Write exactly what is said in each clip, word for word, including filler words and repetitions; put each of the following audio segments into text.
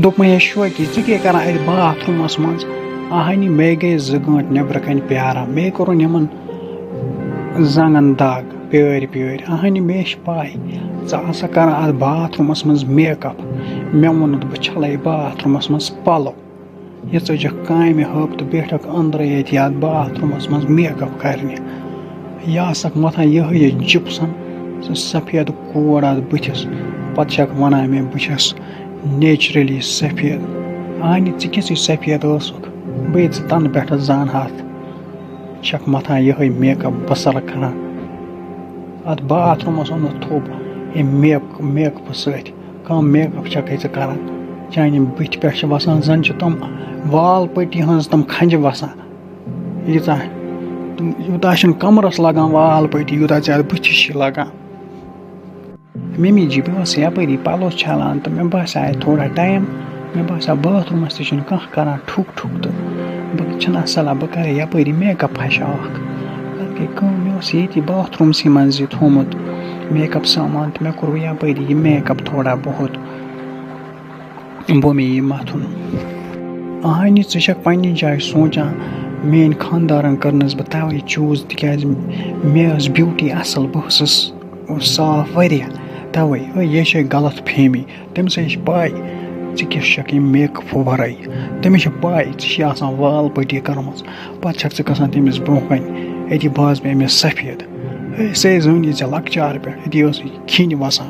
دوٚپمَے، "ہے شوقی، ژٕ کیٛاہ کران اَتہِ باتھ روٗمَس منٛز؟" اَہنہِ، مے گٔے زٕ گٲنٛٹہٕ نیٚبرٕ کَنہِ پیاران، مے کوٚرُن یِمَن زنٛگَن دَگ پیٲرۍ پیٲرۍ۔ اَہنہِ، مے چھِ پَے، ژٕ آسَکھ کران اَتھ باتھ روٗمَس منٛز میک اپ۔ مےٚ ووٚنُتھ، بہٕ چھَلَے باتھ روٗمَس منٛز پَلو۔ یہِ ژٔجَکھ کامہِ ہٲپ تہٕ بیٖٹھَکھ أنٛدرَے ییٚتہِ یَتھ باتھ روٗمَس منٛز میک اپ کَرنہِ۔ یہِ آسَکھ مَتھان یِہوٚے یہِ جِپسَن، سُہ سفید کوڑ اَتھ بٕتھِس۔ پَتہٕ چھَکھ وَنان مےٚ، بہٕ چھَس نیچرلی سفید۔ اَہنہِ، ژٕ کِژھٕے سفید ٲسٕکھ، بہٕ ییٚتہِ ژٕ تَنہٕ پٮ۪ٹھٕ زانہٕ ہَتھ۔ چھَکھ مَتھان یِہوٚے میک اپ بصر کران۔ اَتھ باتھ روٗمَس اوٚنُتھ تھوٚپ اَمہِ میک-، میک اپہٕ سۭتۍ۔ کانٛہہ میک اپ چھَکھٕے ژٕ کران؟ چانہِ بٕتھِ پٮ۪ٹھ چھِ وَسان، زَن چھِ تِم وال پٔٹی ہٕنٛز تِم کھَنجہِ وَسان۔ ییٖژاہ تِم، یوٗتاہ چھِنہٕ کَمرَس لَگان وال پٔٹی، یوٗتاہ ژےٚ اَتھ بٕتھِس چھِ لَگان۔ ممی جی، بہٕ اوسُس یَپٲری پَلو چھَلان تہٕ مےٚ باسیٛاے تھوڑا ٹایم، مےٚ باسیٛاو باتھ روٗمَس تہِ چھُنہٕ کانٛہہ کَران ٹھُک ٹھُک تہٕ بہٕ چھَنہٕ اَصٕل، بہٕ کَرٕ یَپٲری میک اپ ہَشا اَکھ۔ پَتہٕ گٔے کٲم، مےٚ اوس ییٚتی باتھ روٗمسٕے منٛز یہِ تھوٚومُت میک اپ سامان تہٕ مےٚ کوٚر وۄنۍ یَپٲری یہِ میک اپ تھوڑا بہت۔ بوٚو مےٚ یہِ مَتھُن۔ اَہنہِ، ژٕ چھَکھ پنٛنہِ جایہِ سونٛچان، میٛٲنۍ خانٛدارَن کٔرنَس بہٕ تَوَے چوٗز، تِکیٛازِ مےٚ ٲس بیوٹی اَصٕل، بہٕ ٲسٕس صاف واریاہ۔ تَوَے، ہے، یہِ چھے غلط فہمی۔ تٔمِس ہے چھِ پَے، ژٕ کیٛاہ چھَکھ ییٚمہِ میک اَپہٕ وَرٲے۔ تٔمِس چھِ پَے، ژےٚ چھِ آسان وال پٔٹی کٔرمٕژ۔ پَتہٕ چھَکھ ژٕ گژھان تٔمِس برٛونٛہہ کَنہِ، أتی بہٕ حظ پیٚیہِ مےٚ سفید۔ ہے، سُہ ہے زٲنی ژےٚ لۄکچارٕ پٮ۪ٹھ، أتی ٲسٕے کھِنۍ وَسان۔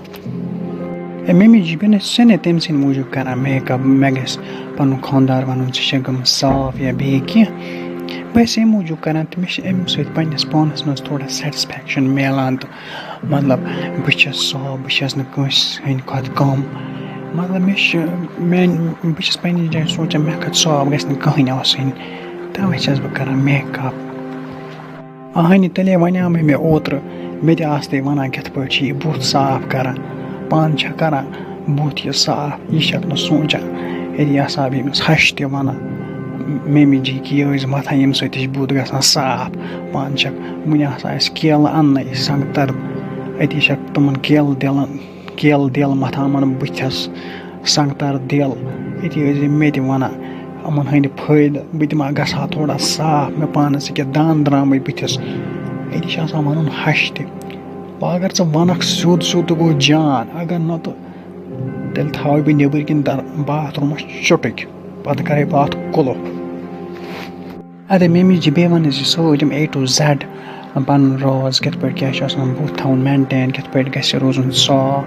ہے ممی جی، بہٕ نہٕ، ژٕ نہٕ تٔمۍ سٕنٛدِ موٗجوٗب کران میک اپ، مےٚ گژھِ پنُن خانٛدار ونُن، ژٕ چھَکھ گٔمٕژ صاف یا بیٚیہِ کینٛہہ۔ بہٕ چھَس اَمہِ موٗجوٗب کران تہٕ مےٚ چھِ اَمہِ سۭتۍ پنٛنِس پانَس منٛز تھوڑا سیٹسفیکشن میلان تہٕ مطلب، بہٕ چھَس صاف، بہٕ چھَس نہٕ کٲنٛسہِ ہٕنٛدِ کھۄتہٕ کم۔ مطلب، مےٚ چھِ، میٛانہِ، بہٕ چھَس پنٛنہِ جایہِ سونٛچان، مےٚ کھۄتہٕ صاف گژھِ نہٕ کٕہٕنۍ آسٕنۍ، تَوَے چھَس بہٕ کران میک اپ۔ اہنہِ، تیٚلے وَنیٛامَے مےٚ اوترٕ، مےٚ تہِ آسہٕ تے وَنان، کِتھ پٲٹھۍ چھِ یہِ بُتھ صاف کَران؟ پانہٕ چھا کَران بُتھ یہِ صاف؟ یہِ چھَکھ نہٕ سونٛچان۔ ییٚلہِ یہِ ہسا بہٕ أمِس ہَش تہِ وَنان، ممی جی کہِ یہِ ٲسۍ مَتھان، ییٚمہِ سۭتۍ تہِ چھِ بُتھ گژھان صاف۔ پانہٕ چھَکھ، وٕنہِ ہسا آسہِ کیلہٕ اَننَے سنٛگتَر، أتی چھَکھ تِمَن کیلہٕ دِلَن۔ کیلہٕ دٮ۪ل مَتھان یِمَن بٕتھِس، سنٛگتر دٮ۪ل۔ أتی ٲسۍ زِ مےٚ تہِ وَنان یِمَن ہٕنٛدِ فٲیدٕ، بہٕ تہِ ما گژھٕ ہا تھوڑا صاف، مےٚ پانَس ییٚکیٛاہ دانہٕ درٛامٕے بٕتھِس۔ أتی چھِ آسان وَنُن ہَش تہِ۔ وۄنۍ اگر ژٕ وَنَکھ سیوٚد سیوٚد تہٕ گوٚو جان، اگر نہٕ تہٕ تیٚلہِ تھاوَے بہٕ نیٚبٕرۍ کِنۍ در-، باتھ روٗمَس چُٹٕکۍ، پَتہٕ کَرَے بہٕ اَتھ قُلُف۔ اَدٕ ممی جی، بیٚیہِ وَن حظ یہِ سٲلِم A to Z، پَنُن راز کِتھ پٲٹھۍ کیٛاہ چھُ آسان، بُتھ تھاوُن مینٹین، کِتھ پٲٹھۍ گژھِ روزُن صاف۔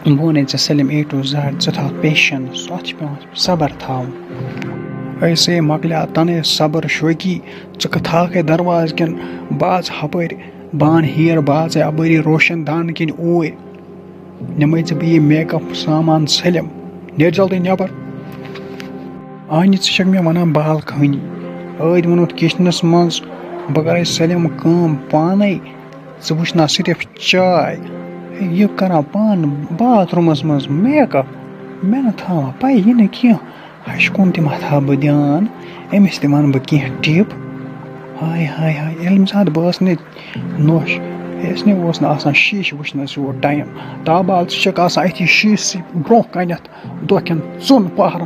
بہٕ وَنے ژےٚ سٲلِم A to Z، ژٕ تھاو پیشَنٕس، اَتھ چھِ پٮ۪وان صبر تھاوُن۔ أسے مۄکلیٛاو تَنے صبر شوقی، ژٕ کَتھ تھاوکھے دروازٕ کِنۍ، بہٕ آسہٕ ہُپٲرۍ بانہٕ ہیر، بہٕ آسہٕ اَپٲری روشَن دانہٕ کِنۍ اوٗرۍ۔ نِمَے ژےٚ بہٕ یہِ میک اپ سامان سٲلِم۔ نیرِ جلدی نٮ۪بر۔ اہنہِ، ژٕ چھَکھ مےٚ وَنان بالکٲنی۔ ٲدۍ ووٚنُتھ کِچنَس منٛز، بہٕ کَرَے سٲلِم کٲم پانَے۔ ژٕ وٕچھ نا صرف چاے۔ یہِ کَران پانہٕ باتھ روٗمَس منٛز میک اپ۔ مےٚ نہٕ تھاوان پَے یہِ نہٕ کینٛہہ۔ ہَشہِ کُن تہِ مَتھ ہا بہٕ دیان۔ أمِس تہِ وَنہٕ بہٕ کینٛہہ ٹِپ۔ ہاے، ہاے، ہاے، ییٚلہِ ییٚمہِ ساتہٕ بہٕ ٲس نہٕ نوٚش، یہِ ٲس نہٕ، اوس نہٕ آسان شیٖشہٕ وٕچھنَس یوٗت ٹایم۔ تابال ژٕ چھَکھ آسان أتھی شیٖشہٕ سٕے برٛونٛہہ کَنٮ۪تھ دۄہ کٮ۪ن ژۄن پَہرَن۔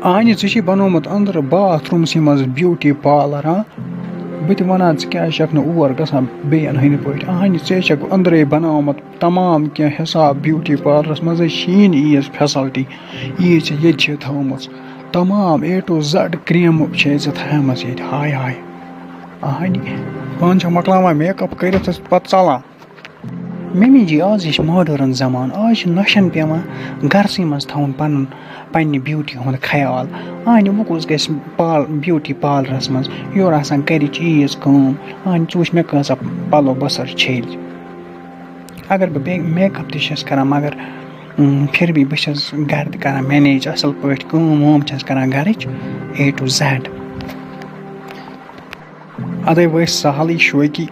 اہنہِ، ژےٚ چھُے بنوومُت أنٛدرٕ باتھ روٗمسٕے منٛز بیوٹی پارلر، ہاں؟ بہٕ تہِ وَنان، ژٕ کیٛازِ چھَکھ نہٕ اور گژھان بیٚیَن ہٕنٛدۍ پٲٹھۍ؟ اہنہِ، ژےٚ چھَکھ أنٛدرَے بنوومُت تمام کینٛہہ حساب بیوٹی پارلرَس منٛزٕے چھِیی نہٕ ییٖژ فیسلٹی، ییٖژ ژےٚ ییٚتہِ چھِ تھٲومٕژ۔ تمام A to Z کرٛیٖمہٕ چھے ژےٚ تھایمَژٕ ییٚتہِ، ہاے ہاے۔ اہنہِ، پانہٕ چھَکھ مۄکلاوان میک اپ کٔرِتھ تہٕ پَتہٕ ژَلان۔ ممی جی، آز یہِ چھِ ماڈٲرٕن زمانہٕ، آز چھِ نۄشَن پٮ۪وان گَرسٕے منٛز تھاوُن پَنُن، پنٛنہِ بیوٹی ہُنٛد خیال۔ اہنہِ، وۄنۍ کُس گژھِ پال-، بیوٹی پارلرَس منٛز؟ یورٕ آسان گَرِچ ییٖژ کٲم۔ اہنہِ، ژٕ وٕچھ مےٚ کۭژاہ پَلو بَسَر چھٔلۍ۔ اگر بہٕ بیٚیہِ میک اپ تہِ چھَس کَران، مگر، اۭں، پھر بھی بہٕ چھَس گَرِ تہِ کَران مینیج اَصٕل پٲٹھۍ، کٲم وٲم چھَس کَران گَرِچ A to Z۔ اَدَے وٲتۍ سہلٕے شوقی،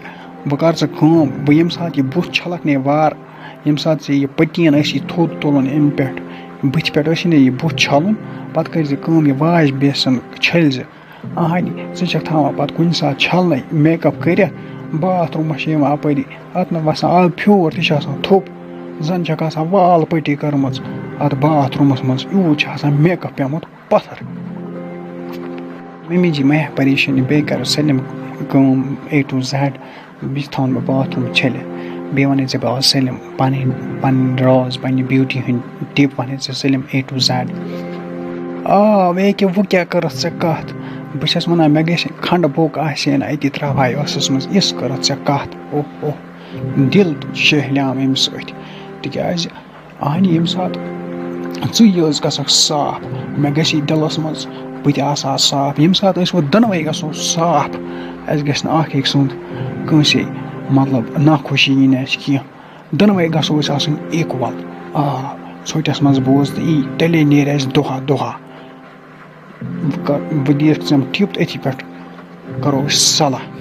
بہٕ کَرٕ ژٕ کٲم، بہٕ ییٚمہِ ساتہٕ یہِ بُتھ چھَلَکھ نے وارٕ، ییٚمہِ ساتہٕ ژےٚ یہِ پٔٹیٖن ٲسی تھوٚد تُلُن اَمہِ پٮ۪ٹھ، بٕتھِ پٮ۪ٹھ ٲسی نے یہِ بُتھ چھَلُن، پَتہٕ کٔرۍ زِ کٲم، یہِ واش بیسَن چھٔلۍ زِ۔ اہنہِ، ژٕ چھَکھ تھاوان پَتہٕ کُنہِ ساتہٕ چھَلنَے، میک اپ کٔرِتھ، باتھ روٗمَس چھِ یِوان اَپٲری، اَتھ نہٕ وَسان آب پھیوٗر تہِ چھِ آسان تھوٚپ، زَن چھَکھ آسان وال پٔٹی کٔرمٕژ۔ اَتھ باتھ روٗمَس منٛز، یوٗت چھُ آسان میک اپ پیوٚمُت پَتھر۔ ممی جی، مہ ہےٚ پریشٲنی، بیٚیہِ کَرو سٲلِم کٲم اے ٹو زیڈ۔ بیٚیہِ تھاوَن بہٕ باتھ روٗم چھٔلِتھ، بیٚیہِ وَنَے ژےٚ بہٕ آز سٲلِم پَنٕنۍ، پَنٕنۍ راز، پنٛنہِ بیوٹی ہٕنٛدۍ ٹِپ وَنَے ژےٚ سٲلِم اے ٹو زیڈ۔ آ، وے کیٛاہ، وۄنۍ کیٛاہ کٔرٕتھ ژےٚ کَتھ؟ بہٕ چھَس وَنان، مےٚ گژھِ کھنٛڈٕ بوٚک آسہِ ہے نہ أتی ترٛاوہاے ٲسَس منٛز، یِژھ کٔرٕتھ ژےٚ کَتھ۔ اوہ اوہ، دِل شیہلیٛام اَمہِ سۭتۍ، تِکیٛازِ اہنہِ، ییٚمہِ ساتہٕ ژٕے یٲژ گژھکھ صاف، مےٚ گژھی دِلَس منٛز بہٕ تہِ آسہٕ ہا صاف۔ ییٚمہِ ساتہٕ أسۍ وۄنۍ دۄنوَے گژھو صاف، اَسہِ گژھِ نہٕ اَکھ أکۍ سُنٛد کٲنٛسے، مطلب، ناخۄشی یی نہٕ اَسہِ کینٛہہ۔ دۄنوَے گژھو أسۍ آسٕنۍ equal۔ آ، ژھوٚٹِس منٛز بوز تہٕ یی، تیٚلے نیرِ اَسہِ دۄہا دۄہا۔ بہٕ کر-، بہٕ دِیَکھ ژےٚ ٹِپ تہٕ أتھی پٮ۪ٹھ کَرو أسۍ صلاح۔